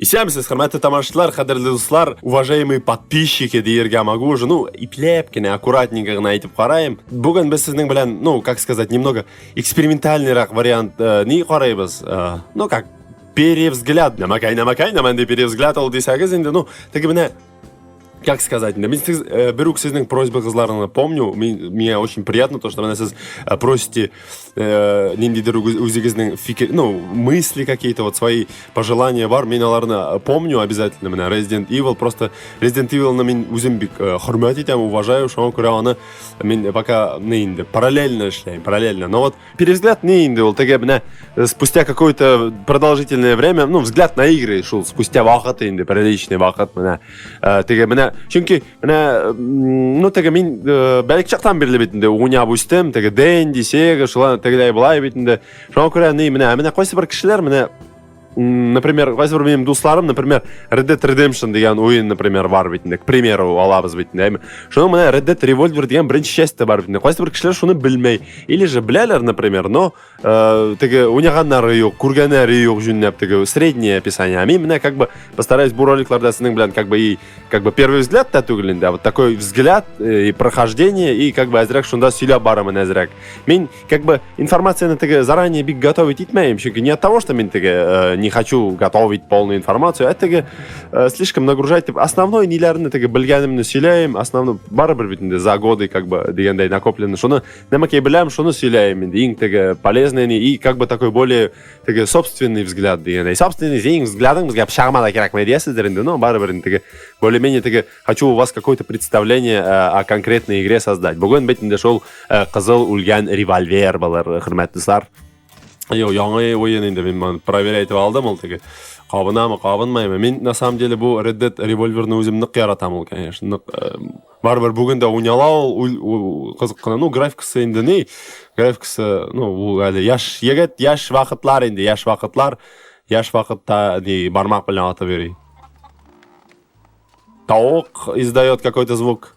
Исәнмесез, хөрмәтле тамашачылар, кадерле дуслар, уважаемые подписчики диергә могу уже, ну, ипләп кенә, аккуратненько гына әйтеп караем. Бүген без сезнең белән, ну, как сказать, немного экспериментальныйрак вариант э, ни карыйбыз? Э, ну, как, перевзгляд. Намакай, намакай, наманди перевзгляд ул дисәгез инде, ну, теге менә как сказать, мин сез, э, бер үк сезнең просьбагызларны помню, мин, мне очень приятно то, что менә сез э, просите э, ниндидер үзегезнең фикер, ну, мысли какие-то, вот свои пожелания бар, мин аларны э, помню обязательно, менә Resident Evil, просто Resident Evil'ны мин үзем бик э, хөрмәт итәм, уважаю, шуңа күрә аны мин пока не инде параллельно эшләйм, параллельно. Но вот перевзгляд не инде ул теге менә э, спустя какое-то продолжительное время, ну, взгляд на игры шул спустя вакыт инде, приличный вакыт менә. Э, теге менә, чөнки менә, ну, теге мин э, бәләк чактан бирле бит инде уйнап үстем, теге Дэнди, Сега, шулай тегеләй болай бит инде. Шуңа күрә ни менә, менә кайсы бер кешеләр менә например, кайсы бер минем дусларым, например, Red Dead Redemption дигән уен, например, бар бит инде. К примеру, алабыз бит инде. Шуның менә Red Dead Revolver дигән беренче часть та бар бит инде. Кайсы бер кешеләр шуны белмәй. Или же беләләр, например, но э, теге уйнаганнары юк, күргәннәре юк җүнләп теге среднее описание. А мин менә как бы постараюсь бу роликларда сезнең белән как бы и как бы первый взгляд та түгел инде, а вот такой взгляд э, и прохождение и как бы әзрәк шунда сөйләп барамын әзрәк. Мин как бы информацияне теге заранее бик готовить итмәем, чөнки не от того, что мин теге э, не хочу готовить полную информацию, а теге э, слишком нагружать дип основной ниләрне теге белгәнемне сөйләем, основной барыбер бит инде за годы как бы дигәндәй накоплено. Шуны нәмәкәй беләм, шуны сөйләем инде иң теге полезный ни и как бы такой более теге собственный взгляд дигәндәй. Собственный синең взглядың безгә пычагыма да кирәкмәй диясездер инде, но барыбер инде теге более-менее теге хочу у вас какое-то представление э, о конкретной игре создать. Бүген бит инде шул э, кызыл үлгән револьвер булыр, хөрмәтле дуслар. Йо, яңа уен инде мин моны проверять итеп алдым ул теге. Кабынамы, кабынмаймы? Мин на самом деле бу Red Dead револьверны үзем нык яратам ул, конечно. Нык э, барыбер бүген дә уйнала ул, ул кызык кына. Ну, графикасы инде ни? Графикасы, ну, ул әле яшь егет, яшь вакытлар инде, яшь вакытлар. Яшь вакытта ни бармак белән атып йөри. Тавык издает какой-то звук.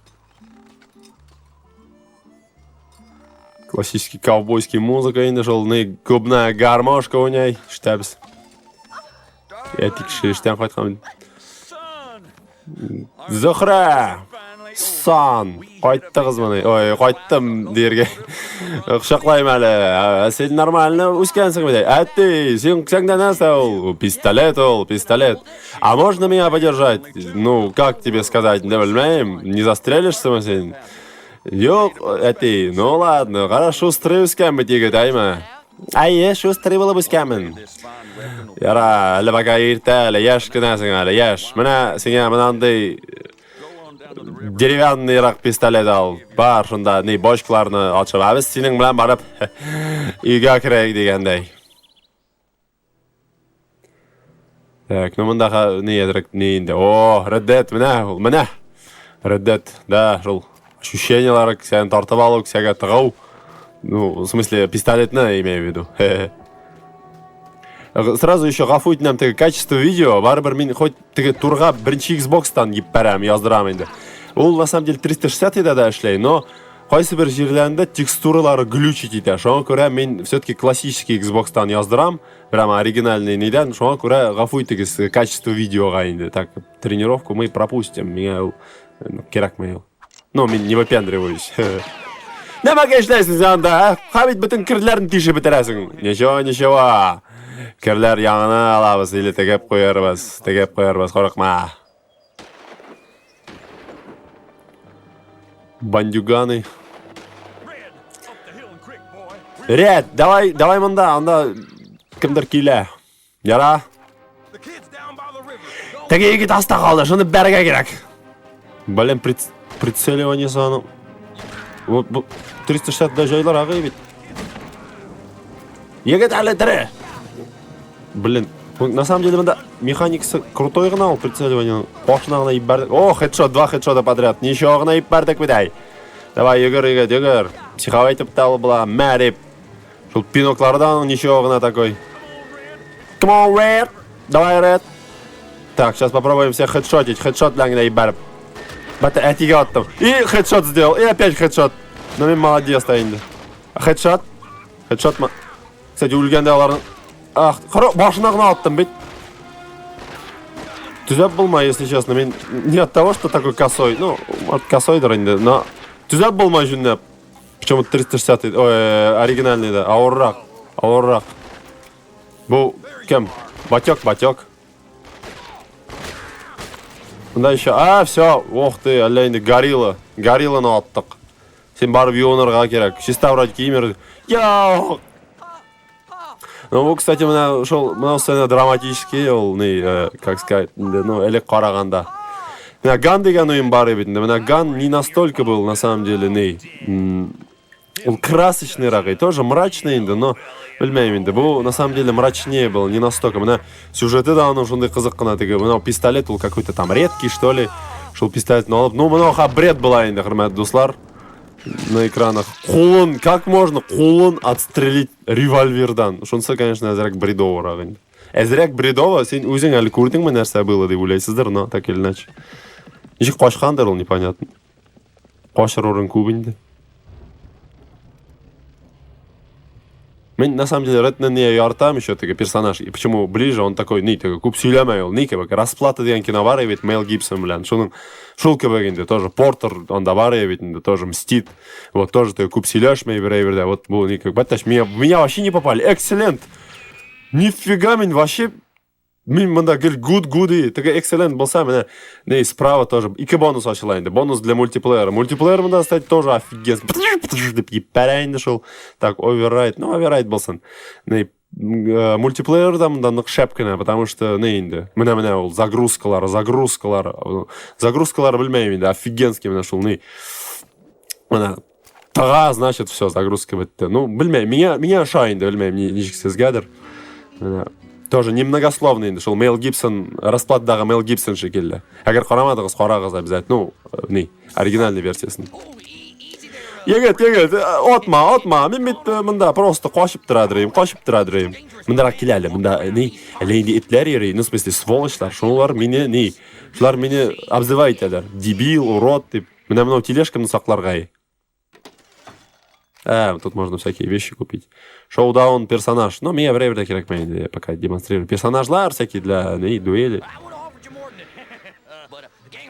Классический ковбойский музыка инде шул, ни губная гармошка уйный, штабс. Я тикшерештән кайткан. Зөхрә! Сан! Кайттыгызмыни? Ой, кайттым дияргә. Кочаклайм әле. Ә, син нормально үскәнсең бит. Әти, син кесәңдә нәрсә ул? Пистолет ул, пистолет. А можно меня подержать? Ну, как тебе сказать, не белмәйм. Не застрелишься мы син? Юк, әти, ну ладно, кара шустрый үскән бит егет, әйме? Әйе, шустрый булып үскәнмен. Яра, әле пока иртә, әле яшь кенәсең әле, яшь. Менә сиңа менә андый деревянныйрак пистолет ал. Бар шунда, ни, бочкаларны ачып. Ә без синең белән барып өйгә керәйек дигәндәй. Так, ну монда ни әзрәк ни инде. О, Red Dead, менә ул, менә. Red Dead, да, шул ощущениеләре кесәне тартып алу, кесәгә тыгу. Ну, в смысле, пистолетны имею в виду. Сразу еще гафу итнәм, теге качество видео, барыбер мин хоть теге турга беренче Xbox-тан җибәрәм, яздырам инде. Ул на самом деле 360 да да эшләй, но кайсы бер җирләрендә текстуралары глючить итә. Шуңа күрә мин все-таки классический Xbox-тан яздырам, прямо оригинальный нидән. Шуңа күрә гафу итегез качество видеога инде. Так, тренировку мы пропустим. Миңа ул э, кирәкми ул. Ну, мин не выпендриваюсь. Нәмәгә эшләйсең син анда, ә? Ха бит бөтен керләрне тишеп бетерәсең. Ничего, ничего. Керләр яңаны алабыз или тегеп куярбыз. Тегеп куярбыз, курыкма. Бандюганы. Ред, давай, давай монда, анда кемдер килә. Яра. Теге егет аста калды, шуны бәргә кирәк. Блин, приц... прицеливание аның. Вот бу 360 да җайлар агый бит. Егет әле тере. Блин, на самом деле монда механикасы крутой гына ул прицеливание. Башына гына ибәрдек. О, хедшот, два хедшота подряд. Ничего гына ибәрдек бит әй. Давай, йөгер, егет, йөгер. Психовать итеп тә алып була. Мә дип. Шул пиноклары да аның ничего гына такой. Come on, Red. Давай, Red. Так, сейчас попробуем всех хедшотить. Хедшот белән генә ибәреп. Бәтә әтигә аттым. И хедшот сделал. И опять хедшот. Ну мин молодец та инде. Хедшот. Хедшот ма? Кстати, үлгәндә аларның Ах, кара башына гына аттым бит. Төзәп булмай, если честно. Мин не от того, что такой косой. Ну, от косойдыр инде, но төзәп булмай җүнләп. Почему 360, ой, оригинальный да, авыррак, авыррак. Бу кем? Батек, батек. Мында еще, а, все, ох ты, әллә инде горилла, горилланы аттык. Син барып юынырга кирәк. Чиста вроде кием. Юк! Ну, бу, кстати, менә шул, менә сцена драматический, ул ни, как сказать, инде, ну, элек караганда. Менә Ган дигән уен бар бит инде. Менә Ган не настолько был, на самом деле, ни, ул красочныйрак и тоже мрачный инде, но белмәйм инде. Бу на самом деле мрачнее был, не настолько. Менә сюжеты да аның шундый кызык кына теге. Менә пистолет ул какой-то там редкий, что ли. Шул пистолетны алып, ну, менә ха бред була инде, хөрмәтле дуслар. На экранах. Кулын, как можно кулын отстрелить револьвердан? Шунысы, конечно, әзрәк бредовырак инде. Әзрәк бредово, син үзең әле күрдеңме нәрсә было дип уйлайсыздыр, но так или иначе. Ничек качкандыр ул, непонятно. Качыр урын күп инде. Мин на самом деле Редманны яратам еще теге персонаж. И почему ближе он такой, ни теге күп сөйләмәй ул, ни кебек. Расплата дигән кино бар бит Мел Гибсон белән. Шуның шул кебек инде тоже Портер анда бар бит инде тоже мстит. Вот тоже теге күп сөйләшмәй бер әйбердә. Вот бу ни кебек. Бәттәш, меня вообще не попали. Экселлент. Нифига мин вообще Мин монда гел good goody, теге excellent булса, менә не справа тоже ике бонус ачыла инде. Бонус для мультиплеера. Мультиплеер монда, кстати, тоже офигенский. Дип җибәрә инде шул. Так, оверрайт, ну оверрайт булсын. Не мультиплеер да монда нык шәп кенә, потому что не инде. Менә менә ул загрузкалар, загрузкалар. Загрузкалар белмәйм инде, офигенский менә шул не. Менә тыга, значит, все, загрузка бетте. Ну, белмәйм, миңа миңа ошай инде, белмәйм, ничек сезгәдер. Менә тоже немногословный инде шул Мел Гибсон, расплатадагы Мел Гибсон шикелле. Әгәр карамадыгыз, карагыз обязательно. Ну, ни, оригинальный версиясын. Егет, егет, отма, отма. Мин бит монда просто качып тора дөрим, качып тора дөрим. Мондарак кил әле, монда ни, әллә инде этләр йөри, ну, в смысле, сволочьлар, шулар мине ни, шулар мине обзывать итәләр. Дебил, урод дип. Менә монау тележканы сакларга. А, тут можно всякие вещи купить. Шоудаун персонаж. Ну, мне время кирәк инде, пока демонстрирую. Персонажлар всякие для не, дуэли.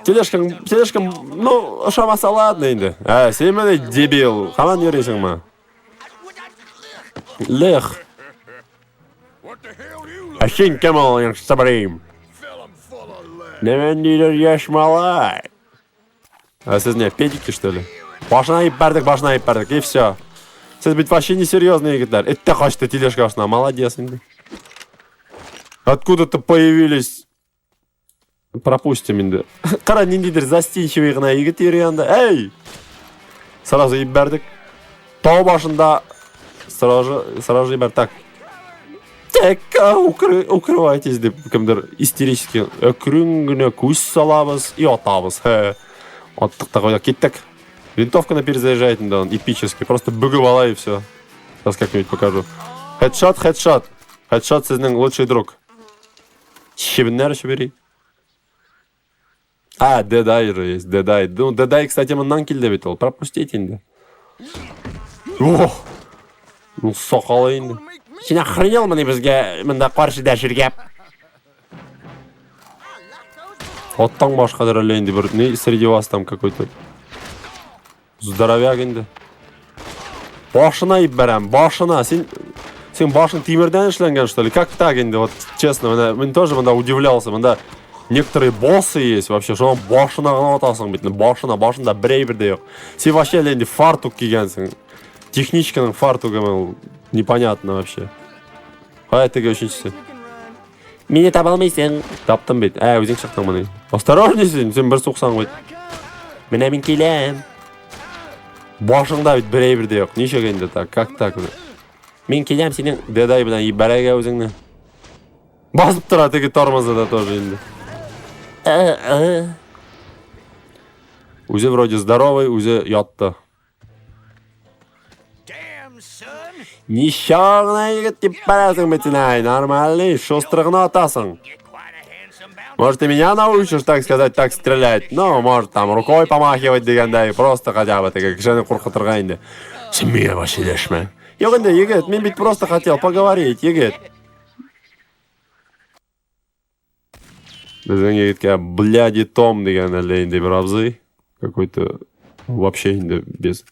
Тележкам, тележкам, ну, ошамаса ладно инде. А, син менә дебил. Һаман йөрисеңме? Лех. Ә син кем ул, Сабрим? Нәмәндидер яшь малай. А сез не, педики, что ли? Башына ебәрдек, башына ебәрдек, и все. Сез бит вообще не серьезные егетләр. Эт тә качты тележка астына, молодец инде. Откуда-то появились. Пропустим инде. Кара, ниндидер застенчивый гына егет йөри анда. Эй! Сразу ебәрдек. Тау башында сразу, сразу ебәр. Так. Так, укрывайтесь дип кемдер истерически әкрен генә күз салабыз и атабыз. Хе. Аттык та куйдык, киттек. Винтовканы перезаряжает инде он эпически. Просто бөгеп ала и все. Сейчас как-нибудь покажу. Хедшот, хедшот. Хедшот сезнең лучший друг. Чебеннәр очып йөри. А, Dead Eye же есть, Dead Eye. Ну, Dead Eye, кстати, моннан килде бит ул. Пропустить инде. Ох! Ну, сакалы инде. Син охренел мени безгә монда каршы дәшергә? Аттан башкадыр әллә инде бер ни среди вас там какой-то здоровяк инде. Башына ибәрәм, башына. Син син башың тимердән эшләнгән, что ли? Как так инде? Вот честно, менә мин тоже монда удивлялся. Монда некоторые боссы есть вообще, шуның башына гына атасың бит. Башына, башында бер әйбер дә юк. Син вообще әллә инде фартук кигәнсең. Техничканың фартугы ул непонятно вообще. Кая теге өченчесе? Мине таба алмыйсың. Таптым бит. Ә, үзең чыктың моны. Осторожней син, син бер суксаң бит. Менә мин киләм. Башыңда бит бер әйбер дә юк. Ничек инде так? Как так? Мин киләм синең дедай белән ебәрәгә үзеңне. Басып тора теге тормозы да тоже инде. Үзе вроде здоровый, үзе ятты. Ничего гына егет дип барасың бит син, ай, нормальный, шустро гына атасың. Может, ты меня научишь, так сказать, так стрелять? Ну, может, там рукой помахивать дигәндәй, просто хотя бы теге кешене куркытырга инде. Син миңа вообще дәшмә. Юк инде, егет, мин бит просто хотел поговорить, егет. Безнең егеткә бляди Том дигән әллә инде бер абзый. Какой-то вообще инде без.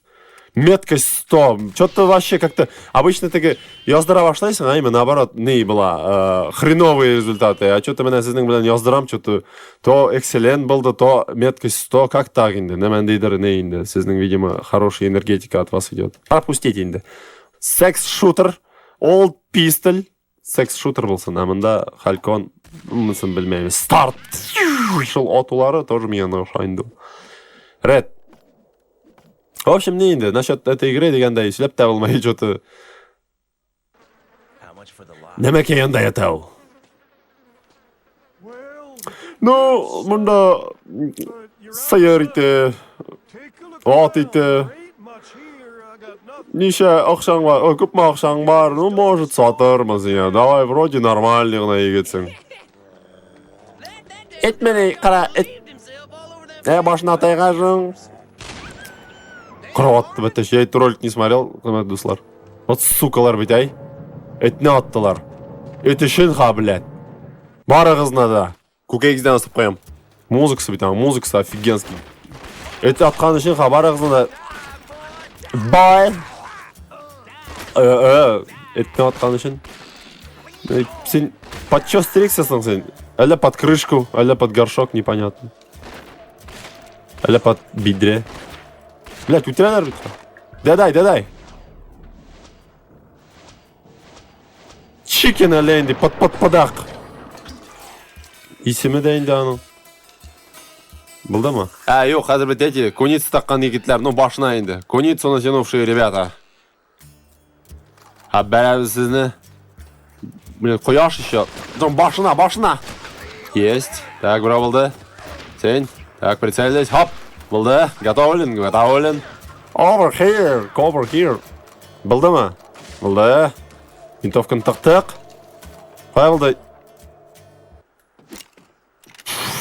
Меткость 100. Что-то вообще как-то... Обычно теге яздыра башлайсың, а именно наоборот, не была. Хреновые результаты. А что-то менә сезнең белән яздырам, что-то то экселлент булды, то меткость 100. Как так инде? Нәмәндәйдер не инде. Сезнең, видимо, хорошая энергетика от вас идет. Пропустить инде. Секс-шутер, Old Pistol, секс-шутер булсын, ә монда Халькон, монысын белмәйм. Старт! Шул атулары тоже миңа ошый инде. Ред. В общем, не инде, насчет этой игры дигәндәй, сөйләп тә булмый, что-то. Нәмәкәй анда ята ул. Ну, монда сыер ите, ат ите. Ничә акчаң бар? Ой, күпме акчаң бар? Ну, может, сатырмыз я. Давай, вроде нормальный гына егетсең. Этмени, кара, эт. Э, башына тайгажың. Кара атты бит. Я этот ролик не смотрел, хөрмәтле дуслар. Вот сукалар бит, ай. Этне аттылар. Эт өчен ха, блядь. Барыгызны да. Күкәегездән асып куям. Музыкасы бит аның, музыкасы офигенский. Эт аткан өчен ха, барыгызны да. Бай. Э, этне аткан өчен. Син под чё стригся син? Әллә под крышку, әллә под горшок, непонятно. Әллә под бидре. Блядь, үтерәләр бит. Дадай, дадай. Чикен әллә инде, под под подак. Исеме дә инде аның. Булдымы? Ә, юк, хәзер бит эти куница таккан егетләр, ну башына инде. Куницу натянувшие ребята. Ә бәрәбез сезне. Блин, кояш еще. Там башына, башына. Есть. Так, бра булды. Син. Так, прицелились. Хоп. Булды. Готовлен, готовлен. Over here, over here. Булдымы? Булды. Винтовканы тыктык. Кая булды?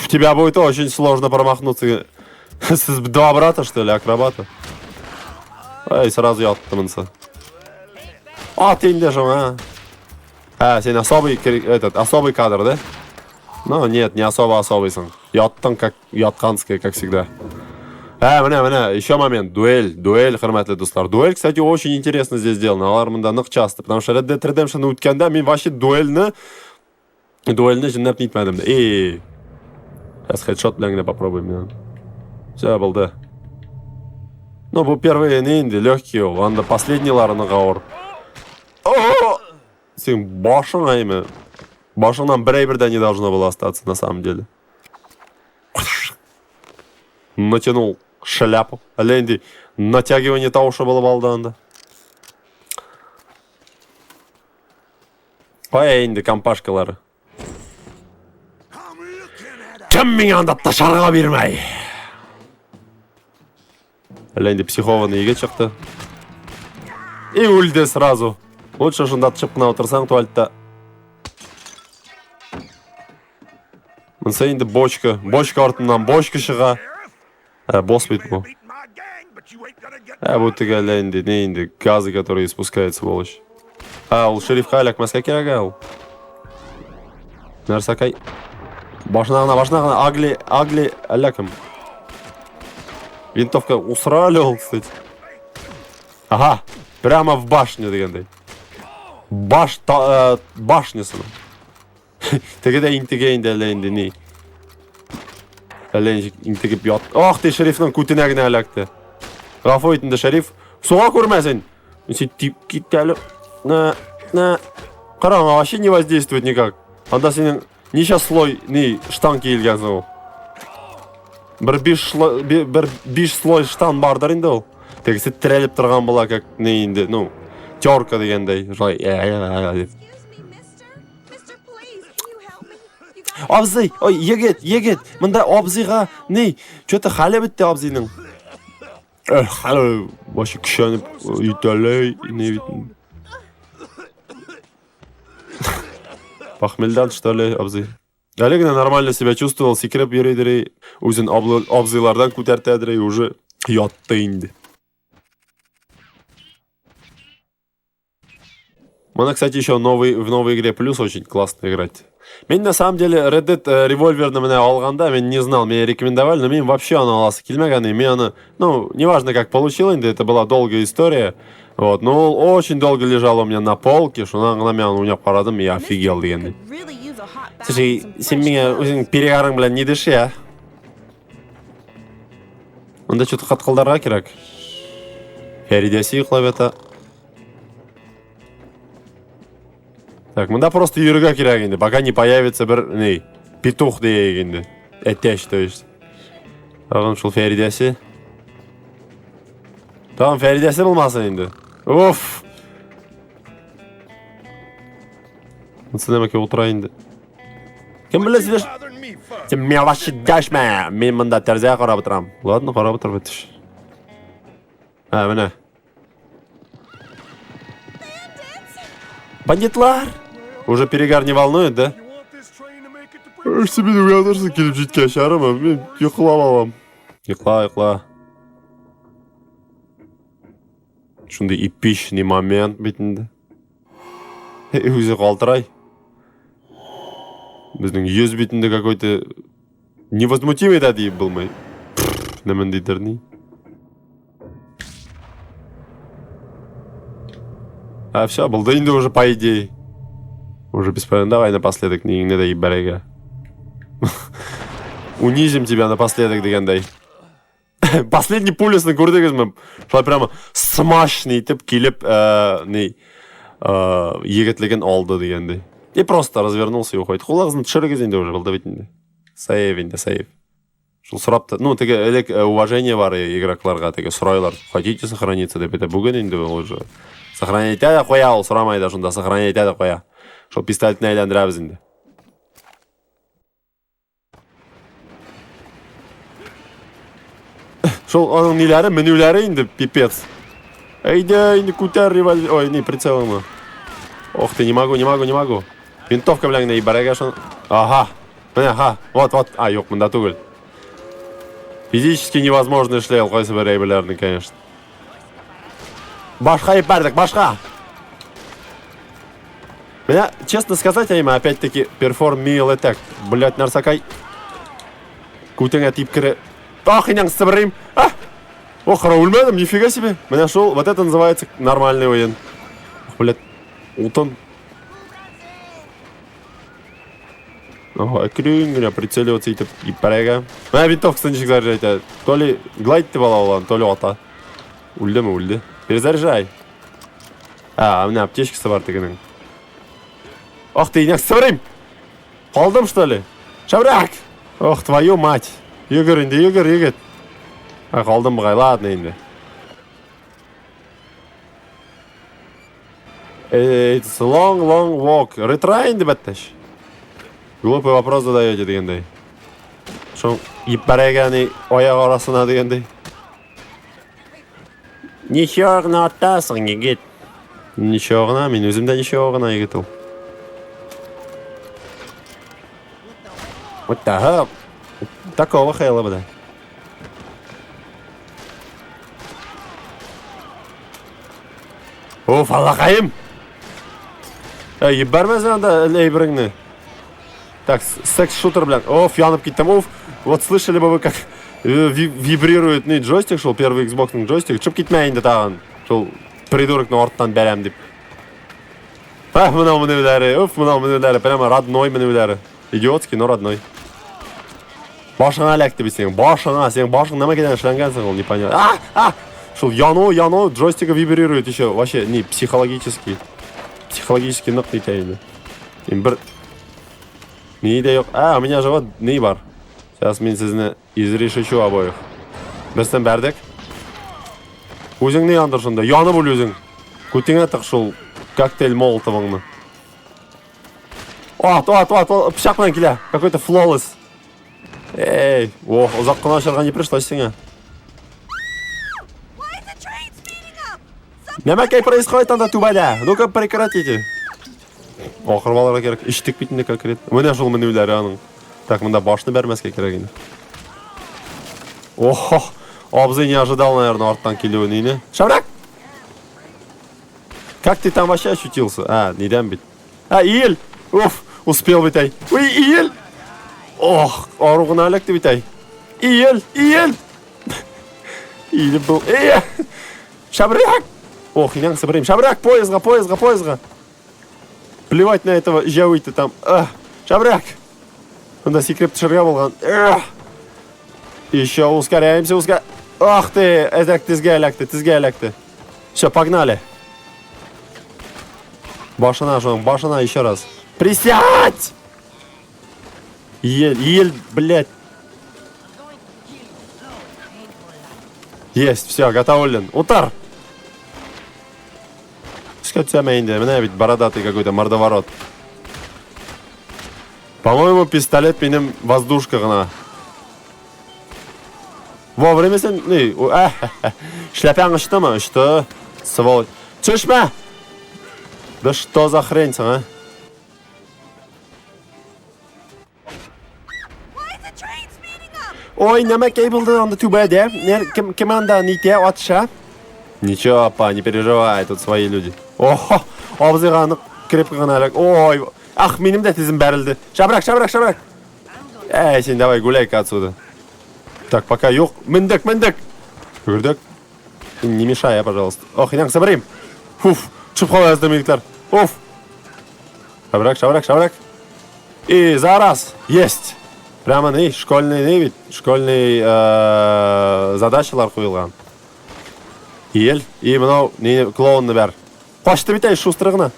В тебя будет очень сложно промахнуться. Сез два брата, что ли, акробата? Ай, сразу ятты монысы. А, ты инде шуңа. А, син особый, этот, особый кадр, да? Ну, нет, не особо особыйсың. Яттың, как ятканская, как всегда. Ә, менә, менә, еще момент. Дуэль, дуэль, хөрмәтле дуслар. Дуэль, кстати, очень интересно здесь сделана. Алар монда нык часто, потому что Red Dead Redemption үткәндә мин вообще дуэльне җенләп нитмәдем. Эй. Сейчас хедшот белән генә попробуем. Мин. Все, булды. Ну, бу первые не инде, легкие ул. Анда последнийлары нык авыр. О! Син башың әйме? Башыңнан бер әйбер дә не должно было остаться на самом деле. Натянул шляпу. Әллә инде натягивание тавышы булып алды анда. Кая инде компашкалары? Кем миңа анда ташарга бирмәй? Әллә инде психованный егет чыкты. И үлде сразу. Лучше шунда тышып кына утырсаң туалетта. Монысы инде бочка. Бочка артыннан бочка чыга. Ә, босс бит бу. Ә, бу теге әллә инде, не инде, газы, которые испускает, сволочь. А, ул шерифка эләкмәскә кирәк ә ул. Нәрсәкәй. Башына гына, башына гына, агли, агли, әллә кем. Винтовка усыра әле ул, кстати. Ага, прямо в башню дигәндәй. Баш, та, э, башнясына. Теге дә интегә инде әллә инде ни. Әллә ничек интегеп ят. Ах ты, шерифның күтенә генә эләкте. Гафу ит инде, шериф. Суга күрмә син. Син тип кит әле. На, на. Кара, аңа вообще не воздействует никак. Анда синең ничә слой ни штан киелгән соң ул? Бер биш слой, бер биш слой штан бардыр инде ул. Тегесе терәлеп торган була, как ни инде, ну, терка дигәндәй. Шулай, дип. Абзый, ой, егет, егет, монда абзыйга ни, что-то хәле бетте абзыйның. Эх, хәле вообще көчәнеп итәләй, ни бит. Похмельдан, что ли, абзый? Әле генә нормально себя чувствовал, сикереп йөри дери, үзен абзыйлардан күтәртә дери, уже ятты инде. Моны, кстати, еще новый, в новой игре плюс очень классно играть. Мин на самом деле Red Dead револьверны менә алганда мин не знал, мне рекомендовали, но мин вообще аны аласы килмәгән, и мин аны, ну, неважно как получил инде, это была долгая история. Вот, но ул очень долго лежал у меня на полке, шуннан гына мин аны уйнап карадым и офигел дигәндәй. Слушай, син миңа үзең перегарың белән не дыши, а? Монда что-то каткылдарга кирәк. Фәридәсе йоклап ята. Так, монда просто йөрергә кирәк инде, пока не появится бер ни, петух диек инде. Әтәч, то есть. Тагын шул Фәридәсе. Тагын Фәридәсе булмасын инде. Уф! Монысы нәмәкә утыра инде. Кем белә сөйләш? Син миңа вообще дәшмә. Мин монда тәрәзәгә карап утырам. Ладно, карап утыр бетеш. Ә, менә. Бандитлар! Уже перегар не волнует, да? Син мине уятырсың килеп җиткәч, ярымы? Мин йоклап алам. Йокла, йокла. Шундый эпичный момент бит инде. Үзе калтырай. Безнең йөз битендә какой-то невозмутимый да диеп булмый. Нәмәндидер ни. А все, булды инде уже по идее. Уже бесполезно. Давай напоследок ниңне дә ибәрәгә. Унизим тебя напоследок дигәндәй. Последний пулясын күрдегезме? Шулай прямо смачный итеп килеп, ни, егетлеген алды дигәндәй. И просто развернулся и уходит. Кулыгызны төшерегез инде уже, булды бит инде. Сейв инде, сейв. Шул сорап та, ну, теге элек уважение бар игрокларга, теге сорайлар, хотите сохраниться дип әйтә. Бүген инде ул уже сохранять итә дә куя, ул сорамай да шунда сохранять итә дә куя. Шул пистолетны әйләндерәбез инде. Шул аның ниләре, менүләре инде пипец. Әйдә, инде күтәр револьвер, ой, не, прицелыңны. Ох ты, не могу, не могу, не могу. Винтовка белән генә ибәрәгә шуны. Ага. Менә, ха, вот, вот. А, юк, монда түгел. Физически невозможно эшләй ул кайсы бер әйберләрне, конечно. Башка ибәрдек, башка. Менә, честно сказать, әйме, опять-таки, perform meal attack. Блять, нәрсәкәй. Күтеңә тип кере. Ах, инәң сыбырыйм. А! Ох, үлмәдем, нифига себе. Менә шул, вот это называется нормальный уен. Ох, блять, утын. Ага, әкрен генә прицеливаться итеп ипәрәгә. Менә винтовкасын ничек заряжать итә. То ли глайд дип ала ул, то ли ата. Үлдеме, үлде. Перезаряжай. А, менә аптечкасы бар тегенең. Ох ты, инәк сыбырыйм! Калдым, что ли? Шәбрәк! Ох, твою мать! Йөгер инде, йөгер, егет. А, калдым бугай, ладно инде. It's a long, long walk. Retry инде бәттәш. Глупый вопрос задаете дигәндәй. Шул ипәрәгә ни аяк арасына дигәндәй. Ничего гына атасың, егет. Ничего гына, мин үзем дә ничего гына егет ул. Вот так. Такого хейла буда. Оф, Аллакаем! Әй, ебәрмәсен анда әйбереңне. Так, секс-шутер белән. Оф, янып киттем. Оф, вот слышали бы вы, как вибрирует не джойстик, шул первый Xbox-ның джойстик. Чып китмә инде тагын. Шул придурокны арттан бәрәм дип. Ах, мынау менүләре, оф, мынау менүләре, прямо родной менүләре. Идиотский, но родной. Башыңа эләкте бит синең, башыңа, синең башың нәмәкәдән эшләнгән соң ул, непонятно. А, а! Шул яну, яну, джойстигы вибрирует еще, вообще, не, психологически. Психологически нык нитә инде. Мин бер ни дә юк. А, у меня же вот ни бар. Сейчас мин сезне изрешечу обоих. Берсен бәрдек. Үзеңне яндыр шунда. Янып үл үзең. Күтеңә тык шул коктейль молотовыңны. Ат, ат, ат, пычак белән килә. Какой-то flawless. Эй, ох, озак кына ашарга не пришлось сиңа. Нәмәкәй происходит анда түбәдә? Ну-ка прекратите. Ахыр баларга кирәк. Иштек бит инде конкретно. Менә шул менүләре аның. Так, монда башны бәрмәскә кирәк инде. Охо, абзый не ожидал, наверное, арттан килүен инде. Шәбрәк! Как ты там вообще ощутился? А, нидән бит. А, ил! Уф, успел бит әй. Уй, ил! Ох, ару гына эләкте бит әй. Ил, ил! Иелеп был. Эй! Шабрак! Ох, инәң сыбырыйм. Шабрак, поездга, поездга, поездга. Плевать на этого җәвите там. Ах, шабрак! Монда сикереп төшәргә булган. Эх! Еще ускоряемся, ускоряемся. Ах ты, әзрәк тезгә эләкте, тезгә эләкте. Все, погнали. Башына шуның, башына еще раз. Присядь! Ел, ел, блядь. Есть, все, Гатауллин. Утар! Өскә төшәме инде? Менә бит бородатый какой-то мордоворот. По-моему, пистолет минем воздушка гына. Вовремя син, ни, шляпяң очтымы? Очты. Сволочь. Төшмә! Да что за хрень соң, а? Ой, нәмәкәй булды анда түбәдә. Кем, кем анда нитә, атыша? Ничего, апа, не переживай, тут свои люди. Охо, абзыйга нык крепко гына эләк. Ой, ах, минем дә тезем бәрелде. Шабрак, шабрак, шабрак. Әй, син давай гуляй-ка отсюда. Так, пока юк. Мендек, мендек. Йөгердек. Не мешай, а, пожалуйста. Ох, инәң сыбырыйм. Фуф, төшеп кала яздым, егетләр. Уф. Шабрак, шабрак, шабрак. И за раз. Есть. Прямо ни, школьный ни бит. Школьный э, задачалар куелган. Ел. И мынау не клоунны бәр. Качты бит әй шустрый гына.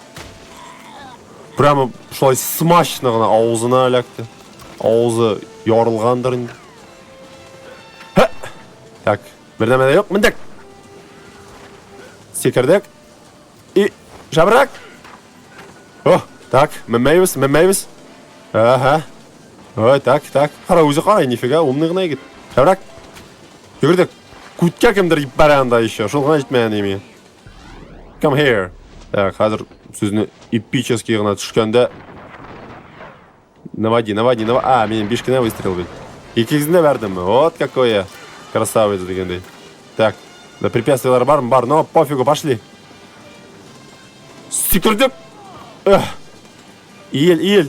Прямо шулай смачно гына авызына эләкте. Авызы ярылгандыр инде. Һә! Так, бер нәмә дә юк. Мендек. Сикердек. И жабрак. О, так, менмәйбез, менмәйбез. Ага. Ой, так, так. Кара, үзе карай, нифига, умный гына егет. Жабрак. Йөгердек. Күткә кемдер бара анда еще. Шул гына җитмәгән име. Come here. Так, хәзер сүзне эпический гына төшкәндә Наводи, наводи, наводи. А, минем биш кенә выстрел бит. Икегезне дә бәрдемме? Вот какой я красавец дигәндәй. Так, да препятствияләр бармы? Бар, но пофигу, пошли. Сикердек. Эх. Иел, иел.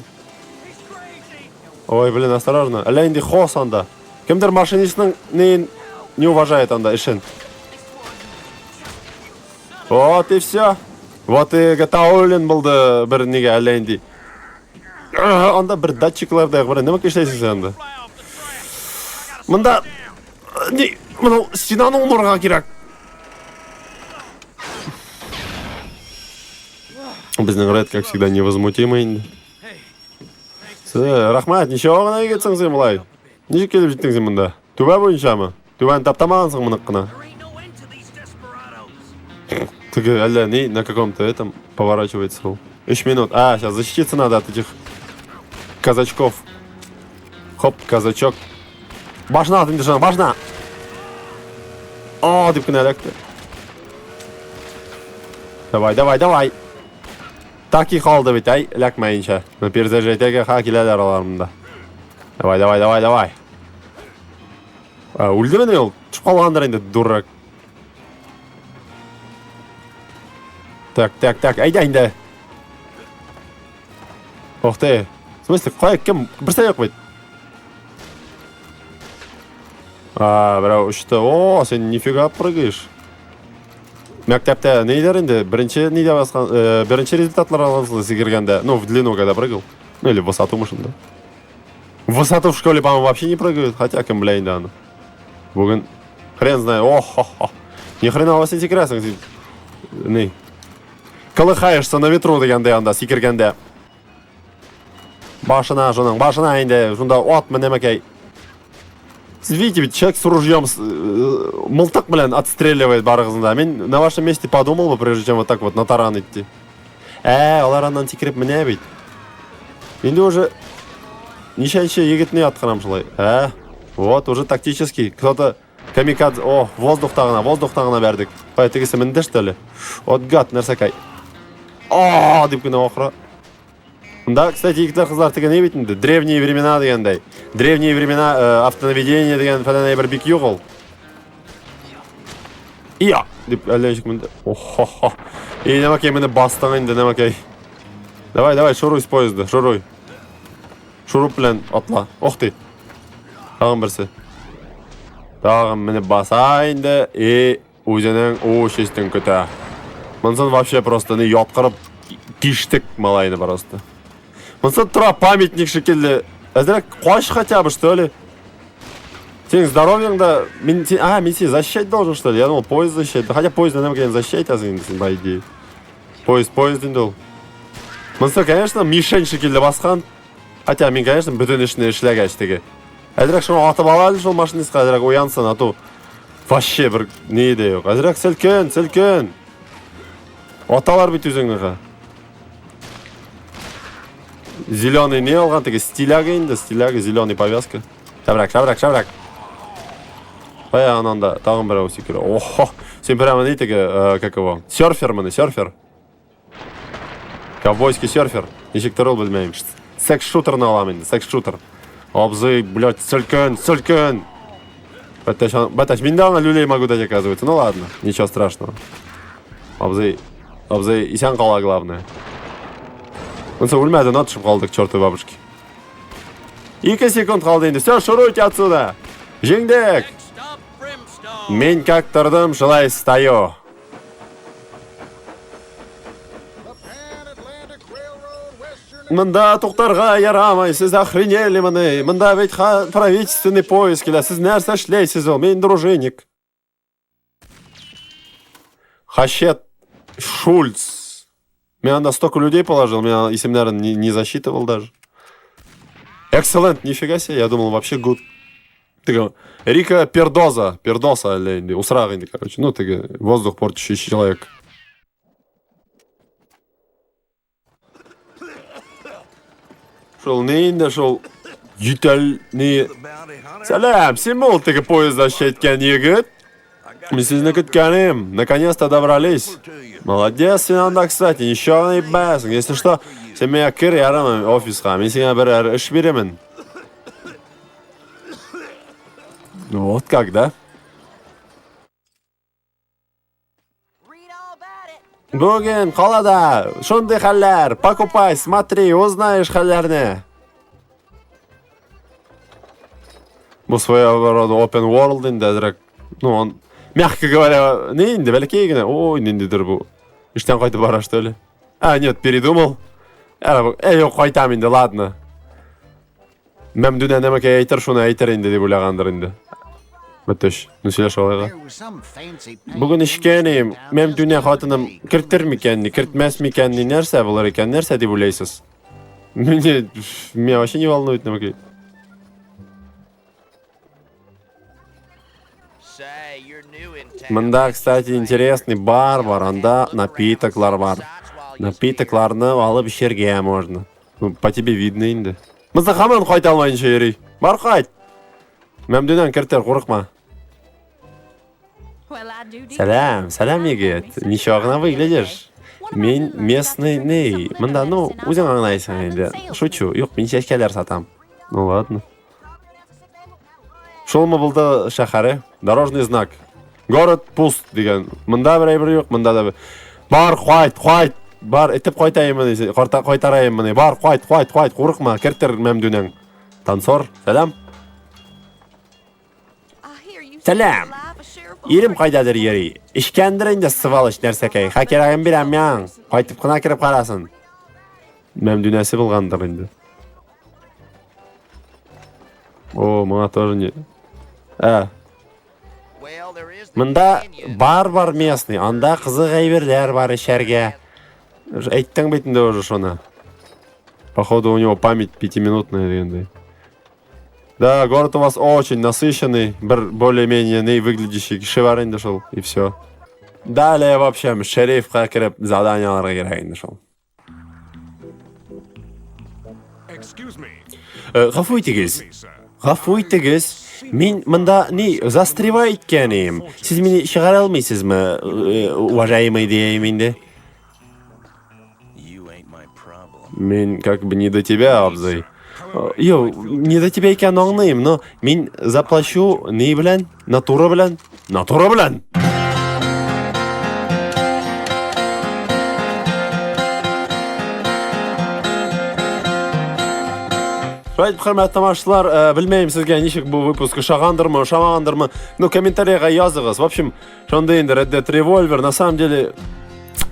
Ой, блин, осторожно. Әллә инде хос анда. Кемдер машинистның неен не уважает анда эшен. Вот и все. Вот и Гатауллин булды бер нигә әллә инде. Анда бер датчиклар да бер нәмә эшләйсең син анда? Монда ни, моны стенаны умырга кирәк. Безнең Ред, как всегда, невозмутимый инде. Рәхмәт, ничего гына егетсең син болай. Ничек килеп җиттең син монда? Түбә буенчамы? Түбәне таптамагансың монык кына. Теге әллә ни на каком-то этом поворачивается ул. Өч минут. А, сейчас защититься надо от этих казачков. Хоп, казачок. Башына ат инде шуны, башына. О, дип кенә эләкте. Давай, давай, давай. Так и калды бит, әй, эләкмәенчә. Ну, перезаряжайтеге, ха, киләләр алар монда. Давай, давай, давай, давай. А, үлдемени ул? Төшеп калгандыр инде, дурак. Так, так, так, әйдә инде. Ох ты. В смысле, кая кем? Берсе юк бит. А, берәү очты. О, син нифига прыгаешь. Мәктәптә ниләр инде? Беренче нидә баскан, э, беренче результатлар алгансың сикергәндә. Ну, в длину когда прыгал. Ну, или в высоту, может, да. В высоту в школе, по-моему, вообще не прыгают. Хотя, кем, бля, инде аны. Бүген хрен знает. О-хо-хо. Ни хрена син сикерәсең син. Ни? Колыхаешься на ветру дигәндә анда сикергәндә. Башына шуның, башына инде шунда ат менәмәкәй. Сез видите, ведь человек с ружьем, с, мылтык белән отстреливает барыгызны да. Мин на вашем месте подумал бы, прежде чем вот так вот на таран идти. Ә, алар аннан сикереп менә бит. Инде уже ничәнче егетне яткырам шулай. Ә, вот уже тактический. Кто-то камикадзе. О, воздухта гына, воздухта гына бәрдек. Кая тегесе менде что ли? Вот гад, нәрсәкәй. О, дип кенә ахыры. Да, кстати, егетләр, кызлар, теге ни бит инде, древние времена дигәндәй. Древние времена э, автонаведение дигән фәлән әйбер бик юк ул. Иә. Дип әллә ничек менде. Охо-хо. И, нәмәкәй, менеп бастың инде, нәмәкәй. Давай, давай, шуруй с поезда, шуруй. Шуруп белән атла. Ох ты. Тагын берсе. Тагын менеп баса инде. И үзенең участен көтә. Монсын вообще просто не яткырып тиштек малайны просто. Монсы тора памятник шикелле. Әзрәк кач хотя бы, что ли? Синең здоровьең да... Мин, син, а, мин сине защищать должен, что ли? Я думал, поезд защищать. Хотя поезд, наверное, защищать азын инде син, по идее. Поезд, поезд инде ул. Монсы, конечно, мишень шикелле баскан. Хотя мин, конечно, бөтен эшне эшләгәч теге. Әзрәк шуны атып ала әле шул машинистка, әзрәк уянсын, а то вообще бер ни дә юк. Әзрәк селкен, селкен. Аталар бит үзеңне ха. Зеленый не алган теге стиляга инде, стиляга, зеленый повязка. Шәбрәк, шәбрәк, шәбрәк. Кая ананда тагын берәү сикерә. Охо, син прямо ни теге, э, как его? Серфер мени, серфер. Ковбойский серфер. Ничек тор ул белмәйм. Секс-шутерны алам инде, секс-шутер. Абзый, блядь, селкен, селкен. Бәтәч, бәтәч, мин дә аңа люлей могу дать, оказывается. Ну ладно, ничего страшного. Абзый, абзый, исән кала, главное. Монысы үлмәде, но төшеп калдык, чертовой бабушки. Ике секунд калды инде. Все, шуруйте отсюда. Җиңдек. Мин как тордым, шулай стою. Монда туктарга ярамый, сез охренели моны. Монда бит правительственный поезд килә. Сез нәрсә эшләйсез ул? Мин дружинник. Хащет Шульц. Мин анда столько людей положил, меня исемнәрен не, не засчитывал даже. Excellent, нифига себе, я думал вообще good. Теге Рика Пердоза, Пердоса әллә инде, усрак инде, короче. Ну, теге воздух портящий человек. Шул ни инде шул ютәл ни. Сәлам, син бул теге поездда әйткән егет. Мин сезне көткәнем. Наконец-то добрались. Молодец, син анда, кстати, ничего не ебасың. Если что, син миңа кер ярым офиска. Мин сиңа бер эш бирәмен. Ну вот как, да? Бүген калада шундый хәлләр. Покупай, смотри, узнаешь хәлләрне. Бу своего рода open world инде әзрәк. Ну, он, мягко говоря, не инде, бәләкәй генә. Ой, ниндидер бу. Эштән кайтып бара, что ли? А, нет, передумал. Әй, юк, кайтам инде, ладно. Мәмдүнә нәмәкәй әйтер, шуны әйтер инде дип уйлагандыр инде. Бөтеш. Ну сөйләш алайга. Бүген эшкә ни, Мәмдүнә хатыным кертер микән, ни, кертмәс микән, ни нәрсә булыр икән, нәрсә дип уйлайсыз? Меня, меня вообще не волнует нәмәкәй. Монда, кстати, интересный бар бар, анда напитоклар бар. Напитокларны алып эчәргә можно. Ну, по тебе видно инде. Монысы һаман кайта алмаенча йөри. Бар кайт. Мәмдүнән кертер, курыкма. Сәлам, сәлам, егет. Ничего гына выглядишь. Мин местный ни. Монда, ну, үзең аңлайсың инде. Шучу. Юк, мин чәчкәләр сатам. Ну ладно. Шулмы булды шәһәре? Дорожный знак. Город пуст дигән. Монда бер әйбер юк, монда да бер. Бар, кайт, кайт. Бар, итеп кайтайым моны, карта кайтарайым моны. Бар, кайт, кайт, кайт, курыкма, кертер мәмдүнәң. Танцор, сәлам. Сәлам. Ирем кайдадыр йөри. Эчкәндер инде сволочь нәрсәкәй. Хакерагын бирәм яң. Кайтып кына кереп карасын. Мәмдүнәсе булгандыр инде. О, моңа тоже не. Ә. Монда бар бар местный, анда кызык әйберләр бар эчәргә. Әйттең бит инде уже шуны. Походу у него память пятиминутная дигәндәй. Да, город у вас очень насыщенный, бер более-менее не выглядящий кеше бар инде шул, и все. Далее, в общем, шерифка кереп задание алырга кирәк инде шул. Э, гафу итегез. Гафу итегез. Мин монда ни застревай иткәнем. Сез мине чыгара алмыйсызмы, э, уважаемый дием инде. Мин как бы не до тебя, абзый. Э, Йо, не до тебя икән аңлыйм, но мин заплачу ни белән? Натура белән? Натура белән! Шулай итеп, хөрмәтле тамашачылар, белмәйм сезгә ничек бу выпуск ошагандырмы, ошамагандырмы. Ну, комментарийга языгыз. В общем, шундый инде Red Dead Revolver, на самом деле,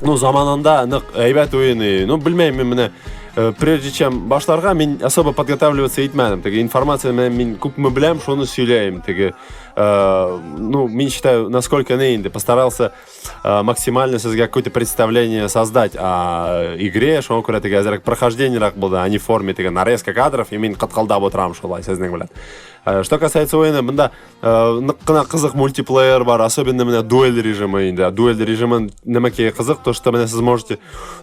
ну, заманында нык әйбәт уен. Ну, белмәйм мин менә прежде чем башларга, мин особо подготавливаться итмәдем. Теге информация менә мин күпме беләм, шуны сөйләйм. Теге, ну, мин считаю, насколько не инде постарался максимально сезгә какое-то представление создать о игре, шуңа күрә теге әзрәк прохождениерәк булды, а не в форме теге нарезка кадров, и мин кыткылдап утырам шулай сезнең белән. Что касается уена, монда нык кына кызык мультиплеер бар, особенно менә дуэль режимы инде. Дуэль режимы нәмәкәй кызык, то что менә сез можете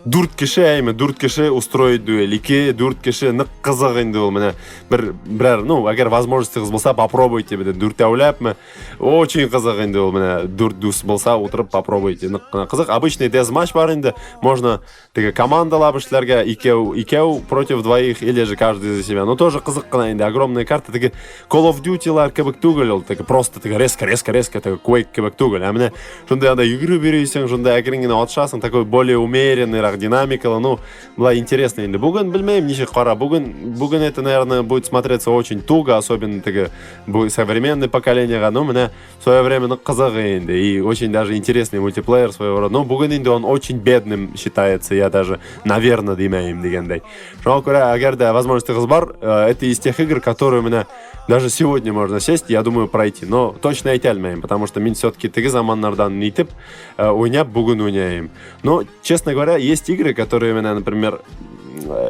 дүрт кеше, әйме, дүрт кеше устроить дуэль, ике, дүрт кеше, нык кызык инде ул менә бер берәр, ну, әгәр возможностегыз булса, попробуйте, менә дүртәүләпме. Очень кызык инде ул менә дүрт дус булса, утырып попробуйте. Нык кына кызык. Обычный дезматч бар инде. Можно теге командалап эшләргә, икәү, икәү против двоих или же каждый за себя. Но тоже кызык кына инде. Огромная карта теге Call of Duty-лар кебек түгел ул, теге просто теге резко, резко, резко теге Quake кебек түгел. Ә менә шундай анда йөгереп йөрисең, шунда әкрен генә атышасың, такой более умеренныйрак динамикалы, ну, была интересно инде. Бүген белмәйм ничек кара. Бүген, бүген это, наверное, будет смотреться очень туго, особенно теге бу современное поколениега. Ну, менә в свое время нык кызык инде. И очень даже интересный мультиплеер своего рода. Но бүген инде он очень бедным считается. Я даже, наверное, димәйм дигәндәй. Шуңа күрә, әгәр дә возможностьыгыз бар, это из тех игр, которые менә даже сегодня можно сесть, я думаю, пройти. Но точно әйтә алмыйм, потому что мин все-таки теге заманнардан нитеп, уйнап бүген уйнайм. Но, честно говоря, есть игры, которые менә, например,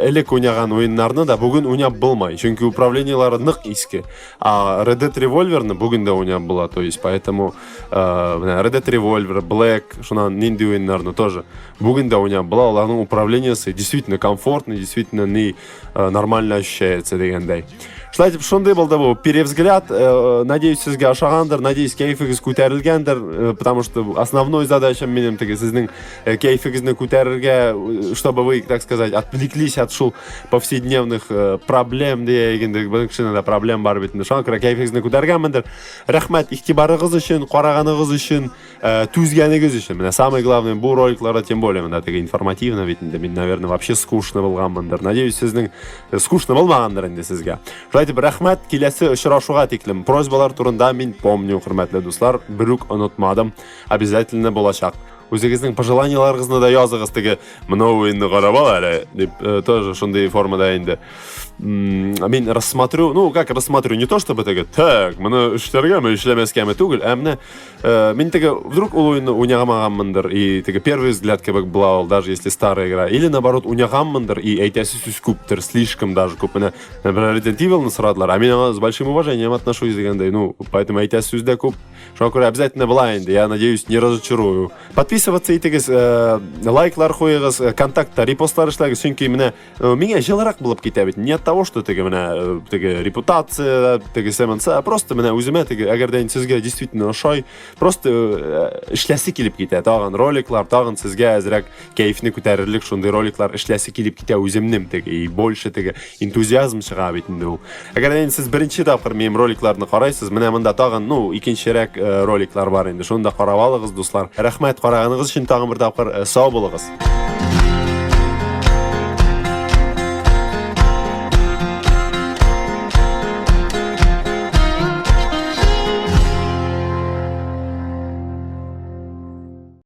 элек уйнаган уеннарны да бүген уйнап булмай. Чөнки управлениелары нык иске. А Red Dead Revolver'ны бүген дә уйнап була, то есть, поэтому менә Red Dead Revolver, Black, шуннан нинди уеннарны тоже бүген дә уйнап була. Аларның управлениесе действительно комфортный, действительно не нормально ощущается дигәндәй. Шулай итеп, шундый булды бу перевзгляд. Надеюсь, сезгә ошагандыр, надеюсь, кәефегез күтәрелгәндер, потому что основной задачам минем теге сезнең кәефегезне күтәрергә, чтобы вы, так сказать, отвлеклись от шул повседневных проблем дияйек инде. Бөтен кешенең дә проблем бар бит инде. Шуңа күрә кәефегезне күтәргәнмендер. Рәхмәт игътибарыгыз өчен, караганыгыз өчен, түзгәнегез өчен. Менә самое главное, бу роликларда тем более монда теге информативно бит инде. Мин, наверное, вообще скучно булганмындыр. Надеюсь, сезнең скучно булмагандыр инде сезгә. Шулай итеп, рәхмәт, киләсе очрашуга тиклем. Просьбалар турында мин помню, хөрмәтле дуслар, берүк онытмадым. Обязательно булачак. Үзегезнең пожеланияларыгызны да языгыз, теге моны уенны карап ал әле дип, тоже шундый формада инде. Мин рассмотрю, ну, как рассмотрю, не то чтобы теге, так, моны эшләргәме, эшләмәскәме түгел, ә менә мин теге вдруг ул уенны уйнамаганмындыр, и теге первый взгляд кебек була ул, даже если старая игра, или наоборот уйнаганмындыр, и әйтәсе сүз күптер, слишком даже күп. Менә, например, Resident Evil'ны сорадылар, а мин аңа с большим уважением отношусь дигәндәй, ну, поэтому әйтәсе сүз дә күп. Шуңа күрә обязательно була инде, я надеюсь, не разочарую. Подписываться итегез, лайклар куегыз, контактта репостлар эшләгез, чөнки менә миңа җылырак булып китә бит. Не от того, что теге менә теге репутация, теге СМНС, а просто менә үземә теге, әгәр дә инде сезгә действительно ошай, просто эшләсе килеп китә. Тагын роликлар, тагын сезгә әзрәк кәефне күтәрерлек шундый роликлар эшләсе килеп китә үземнең теге, и больше теге энтузиазм чыга бит инде ул. Әгәр инде сез беренче тапкыр минем роликларны карайсыз, менә монда тагын, ну, икенчерәк роликлар бар инде. Шуны да карап алыгыз, дуслар. Рәхмәт караганыгыз өчен тагын бер тапкыр, сау булыгыз.